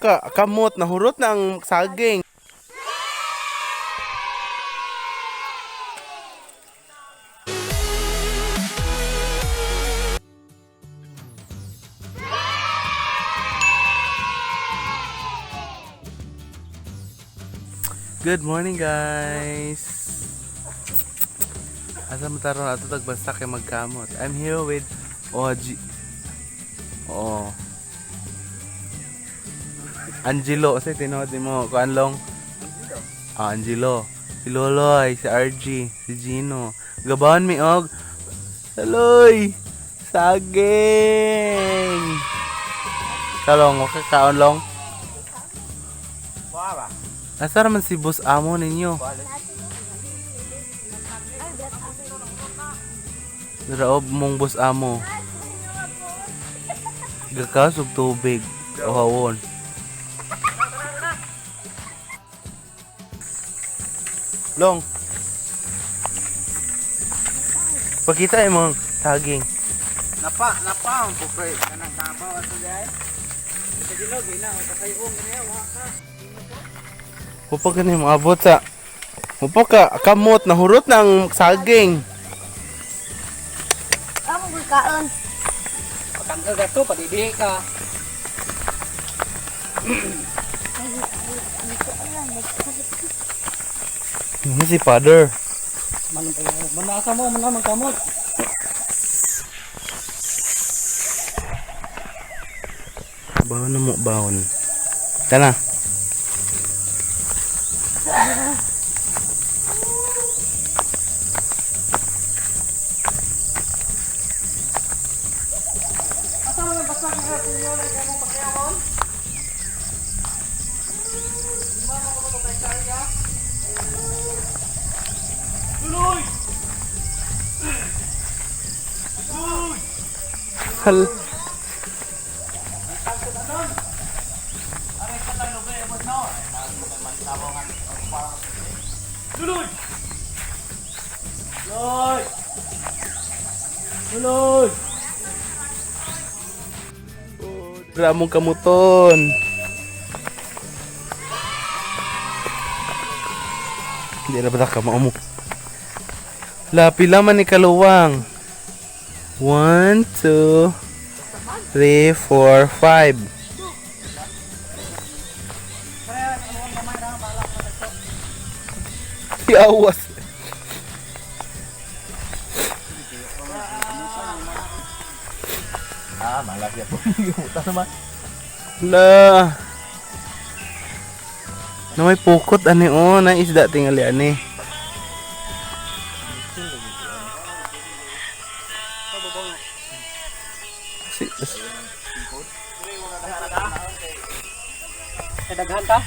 ka kamot, nahurot na ang saging. Good morning, guys. Asa mo taron ato tagbasta kay magkamot. I'm here with OG. Oo. Angelo, kasi tinuod mo kuan long. Ah, Angelo. Si Loloy, si RG, si Gino. Gabaan mi og Loloy. Saging. Kalong, okay kaon long. Asa raman si boss amo ninyo? Raob mong boss amo. Gakas og tubig. Ohawon. Long. Pakita imong saging. Napa, napa ang pupre kanang kabaw ato dai. Sa ginog ina kasayong gani wa ka. Upo ka ni moabot sa. Upo ka kamot, nahurot na ang saging. Ako kaon. Patanggal ka to padidi ka. Ano si father? Manong kayo. Manasa mo man magkamot. Bawon na mo, bawon. Tara. Asa man ang basta ka kunyo na kay mong pakyawon? Lima mo ko kay Karya. Tuloy. Tuloy. Hal. Tuloy. Tuloy. Tuloy. Ramong kamuton. Hindi na ba ka maumo? Lapi laman ni kaluwang. 1, 2, 3, 4, 5. Yawas. Ah, malas ya po. Yung naman. La. Na may pukot ani oh, na isda tingali ani. Si, Kay daghan ta.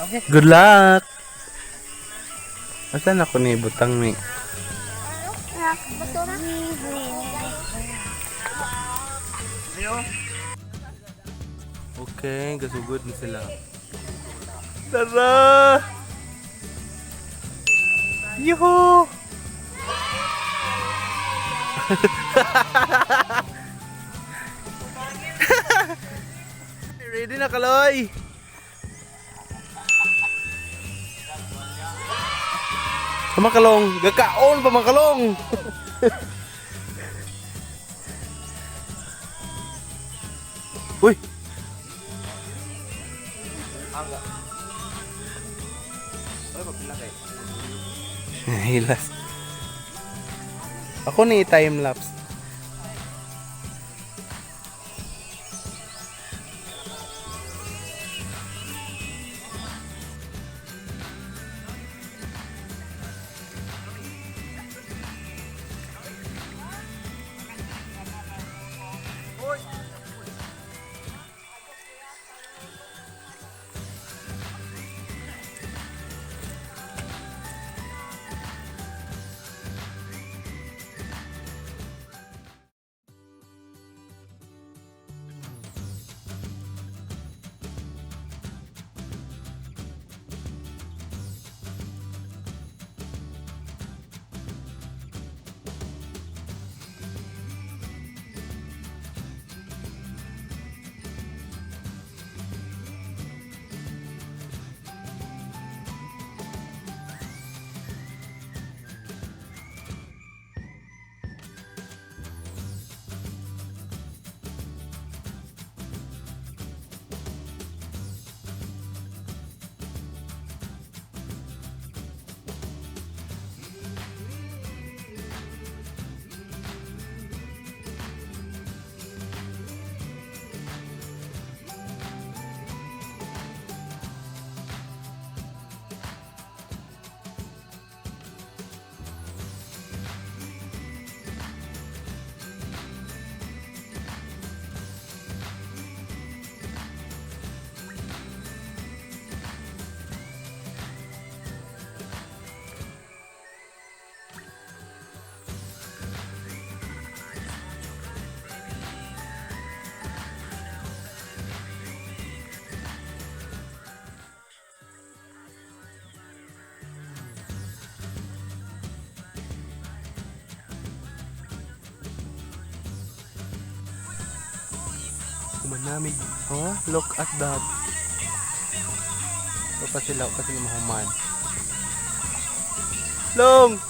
Okay. good luck. Asan ako ni butang ni? Bato na. Okay, gasugod na sila. Tara! Yuhu! Ready na kaloy! Pamakalong! Gakaon pamakalong! Uy! Hilas. Ako ni time lapse. Manamig. Oh, look at that. So pa sila mahuman. Long!